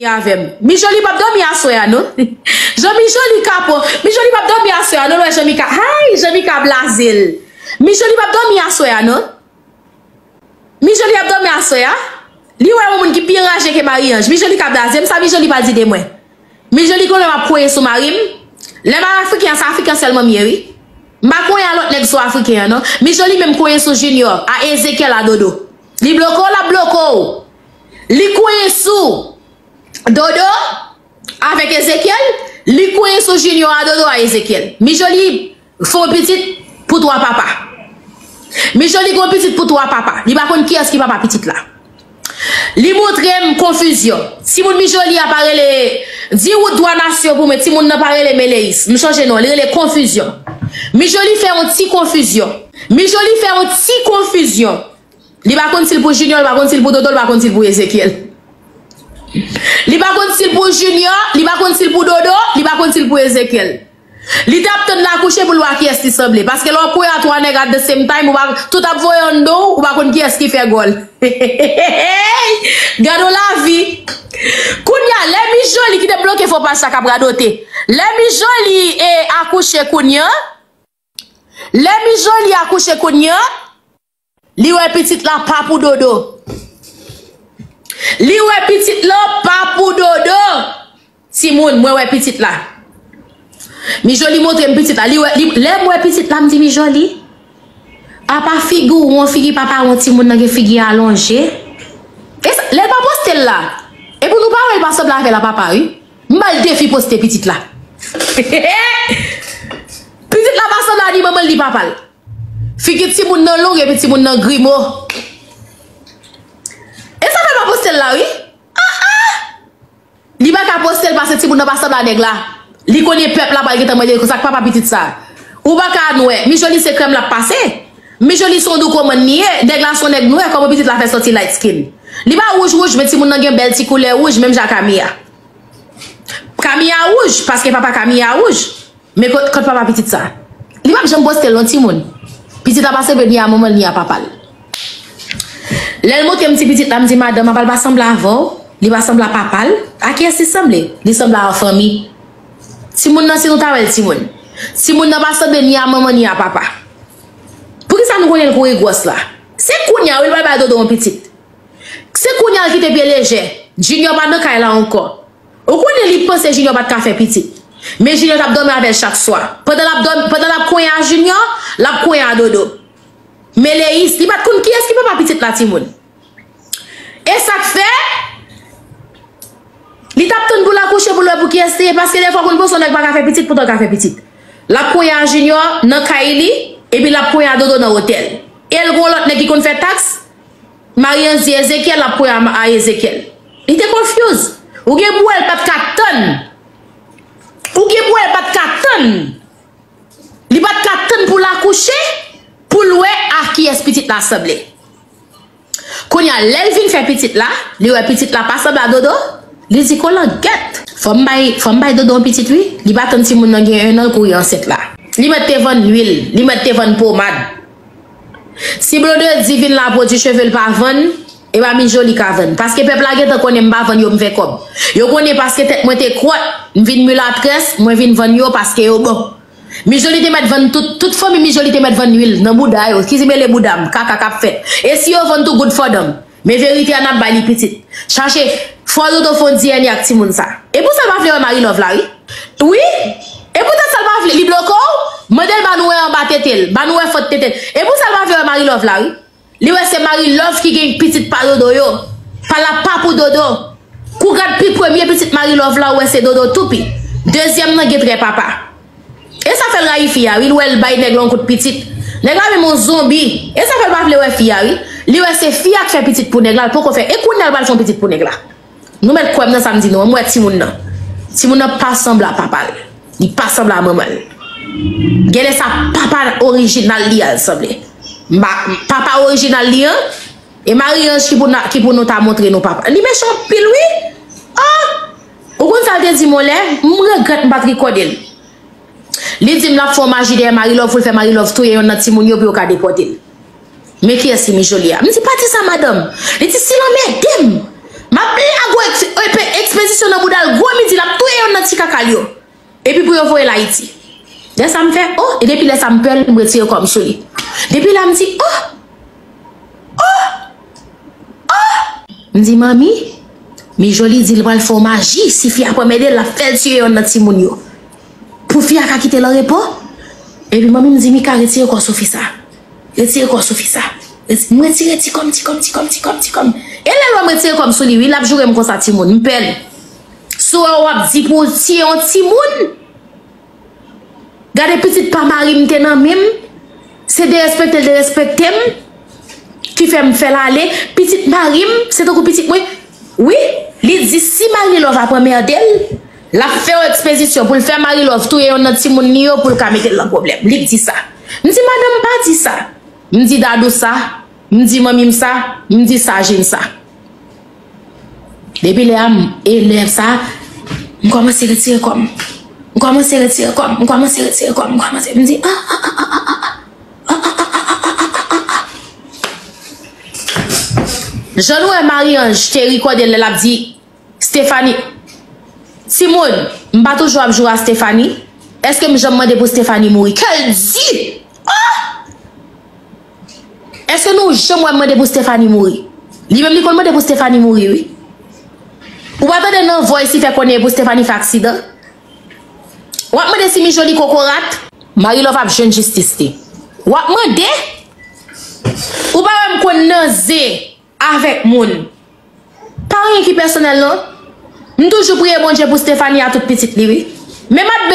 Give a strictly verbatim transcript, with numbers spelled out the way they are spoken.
Avè m. Miss Jolie p ap dòmi aswè a non. Jan Miss Jolie kapon. Miss Jolie p ap dòmi aswè a non. Lè Jan Mika, hay, Jan Mika blaze l. Miss Jolie p ap dòmi aswè a non. Miss Jolie ap dòmi aswè a. Li wè yon moun ki pi anraje ke Marie-Ange. Miss Jolie ka blaze m, sa Miss Jolie pa di de mwen. Miss Jolie konnen m ap koye sou mari m. Lè m al Afriken an, se Afriken an sèlman m ye wi. M pa koye a lòt nèg sou Afriken an non. Miss Jolie menm koye sou Junior, a Ezekiel, a Dodo. Li bloke w, l ap bloke w. Li koye sou Dodo avèk Ezekiel, li koye sou Junior, a Dodo, a Ezekiel. Miss Jolie fè yon pitit pou twa papa. Miss Jolie gen yon pitit pou twa papa. Li pa konn kiyès ki papa pitit la. Li montre m konfizyon. Timoun Miss Jolie a pa rele, di wout dwa nasyon pou mwen, timoun nan pa rele Meleis. M chanje non, li rele konfizyon. Miss Jolie fè yon ti konfizyon. Miss Jolie fè yon ti konfizyon. Li pa konn si l pou Junior, li pa konn si l pou Dodo, li pa konn si l pou Ezekiel. Li pa konn si l pou Junior, li pa konn si l pou Dodo, li pa konn si l pou Ezekiel. Li t ap tann l akouche pou l wè a kiyès li sanble. Paske lè w ap kouri a twa nèg at the same time, ou pa, tout ap voye anndan w, ou pa konn kiyès ki fè gòl. Gade yon lavi. Kounye a, lè Miss Jolie ki te bloke fo paj sa k ap radote. Lè Miss Jolie e akouche kounye a, lè Miss Jolie akouche kounye a, li wè pitit la pa pou Dodo. Li wè pitit la pa pou Dodo. Timoun, mwen wè pitit la. Miss Jolie montre m pitit la. Li wè, li, lè m wè pitit la, m di, Miss Jolie, apa figi w won, figi papa won, timoun nan gen figi alonje. E sa, lè l pa poste l la. E pou nou pa wè l pa sanble avè l a papa, wi. M ba l defi poste pitit la. Pitit la pa sanble a ni manman l ni papa l. Figi timoun nan long epi timoun nan grimo. E sa fè l pa poste l la, wi. Ah, ah! Li pa ka poste l paske timoun nan pa sanble a nèg la. Li konnen pèp la pral gentan mande l konsa k papa pitit sa. Ou pa ka nwè. Miss Jolie se krèm l ap pase. Miss Jolie se yon doukomann li ye. Nèg la se yon nèg nwè. Kòman pitit la fè soti light skin? Li pa wouj wouj, men timoun nan gen bèl ti koulè wouj, menm jan ak Camilla. Camilla wouj, paske papa Camilla wouj. Men kot, kot papa pitit sa? Li p ap janm poste l non timoun. Pitit la pa sanble ni a manman l ni a papa l. Lè l montre m ti pitit la, m di, madanm, apa l pa sanble avè w? Li pa sanble a papa l? A kiyès li sanble? Li sanble a yon fanmi. Timoun nan, si nou ta wè l timoun. Timoun nan pa sanble ni a manman ni a papa. Poukisa nou konnen l kouri gwòs la? Se kounye a wi l pral bay Dodo yon pitit. Se kounye a l kite pye lejè. Junior pa nan kay la ankò. Ou konnen li panse Junior pa t ka fè pitit. Men Junior t ap dòmi avè l chak swa. Pandan l ap dòmi, pandan l ap konyen a Junior, l ap konyen a Dodo. Meleis, li pa t konn kiyès ki papa pitit la timoun. E sa k fè, li t ap tann pou l akouche pou l wè pou kiyès li ye, paske defwa w konn panse yon nèg pa ka fè pitit, poutan l ka fè pitit. L ap konyen a Junior nan kay li, epi l ap konyen a Dodo nan otèl. E l gen yon lòt nèg ki konn fè taks, Marie-Ange di Ezekiel, l ap konyen a, a Ezekiel. Li te confuse. Ou gen pou wè l pa t ka tann. Ou gen pou wè l pa t ka tann. Li pa t ka tann pou l akouche, pou l wè a kiyès pitit la sanble. Kounye a, lè l vin fè pitit la, li wè pitit la pa sanble a Dodo, li di, kolangèt, fò m bay, fò m bay Dodo yon pitit wi. Li pa tann timoun nan gen en an, l kouri ansent la. Li mèt te vann lwil, li mèt te vann pomad. Si Blondedy di vin la pwodui cheve l pa vann, e pa Miss Jolie ka vann. Paske pèp la gentan konnen m pa vann yo, m fè kòb. Yo konnen paske tèt mwen te kwòt, m vin milatrès, mwen vin vann yo paske yo bon. Miss Jolie te mèt vann tout, tout fanmi Miss Jolie te mèt vann lwil nan bouda yo. Ki mele bouda m, kaka k ap fèt. E si yo vann tou, good for them. Men verite a n ap bay li pitit. Chache, fò Dodo fè yon D N A ak timoun sa. E pou sa l pa vle wè Marie Love la, wi. Wi. E poutèt sa l pa vle, li bloke w, mande l ba nou wè anba tete l, ba nou wè fant tete l. E pou sa l pa vle wè Marie Love la, wi. Li wè se Marie Love ki gen pitit pa Dodo yo. Pa l ap pa pou Dodo. Kou gad pi premye pitit Marie Love la, ou wè se Dodo toupi. Dezyèm nan gen trè papa. E sa fè l rayi fi a, wi. L wè l bay nèg la yon kout pitit. Nèg la menm yon zonbi. E sa fè l pa vle wè fi a, wi. Li wè se fi a k fè pitit pou nèg la, l poko fè. E kounye a l pral fè yon pitit pou nèg la. Nou mèt kwè m nan sa m di nou an, m wè timoun nan. Timoun nan pa sanble a papa l. Li pa sanble a manman l. Genlè sa papa orijinal li a l sanble. M pa, papa orijinal li an, e Marie-Ange ki pou na, ki pou nou ta montre nou papa. Li mechan anpil wi. Ah! Ou konn sa l te di m yon lè? M regrèt m pa t rekòde l. Li di m l ap fè yon maji dèyè Marie Love pou l fè Marie Love touye yonn nan timoun yo pou yo ka depòte l. Men kiyès li, Miss Jolie a? M di, pa di sa, madanm. Li di, si l anmède m, M ap blago eks- epe- ekspezisyon nan bouda l gwo midi, l ap touye youn nan ti kaka l yo. Epi pou yo voye l Ayiti. Lè sa m fè, oh, e depi lè sa m pè l, m retire kò m sou li. Depi la, m di, oh, oh, oh. M di, manmi, Mijoly di l pral fè w maji, si fi a pran m ede l, l ap fè l tiye youn nan timoun yo. Pou fi a ka kite l an repo. Epi manmi m di, Mika, retire kò sou fi sa. Retire kò sou fi sa. Reti- M retire ti kò m, ti kò m, ti kò m, ti kò m, ti kò m. E lè lwa m retire kò m sou li, wi, l ap joure m konsa timoun. M pè l. Si w wè w ap di pou w tiye yon timoun, gade pitit pa mari m te nan men m, se derespekte l derespekte m ki fè m fè l ale. Pitit mari m, se tankou pitit mwen. Wi, li di si Marie Love ap anmède l, l ap fè yon ekspezisyon pou l fè Marie Love touye youn nan timoun li yo pou l ka mete l nan pwoblèm. Li di sa. M di madanm pa di sa. M di Dadou sa. M di manmi m sa. M di Sajin sa. Depi lè a m elèv sa, m kòmanse retire kò m. M kòmanse retire kò m. M kòmanse retire kò m. M kòmanse, m di, ah, ah, ah, ah, ah, ah. Jan nou wè Marie-Ange te rekòde l lè l ap di Stephanie, timoun, m pa toujou ap joure a Stephanie? Èske m janm mande pou Stephanie mouri? Kè l di! Ah! Èske nou janm wè m mande pou Stephanie mouri? Li menm li konn mande pou Stephanie mouri, wi. Ou pa tande nan voice li fè konnen e pou Stephanie fè aksidan? W ap mande si Mijoly kokorat? Marie Love ap jwenn jistis li. W ap mande? Ou pa wè m konn nan zen avèk moun. Pa anyen ki pèsonèl non. M toujou priye Bondye pou Stephanie a tout pitit li wi. Men m ap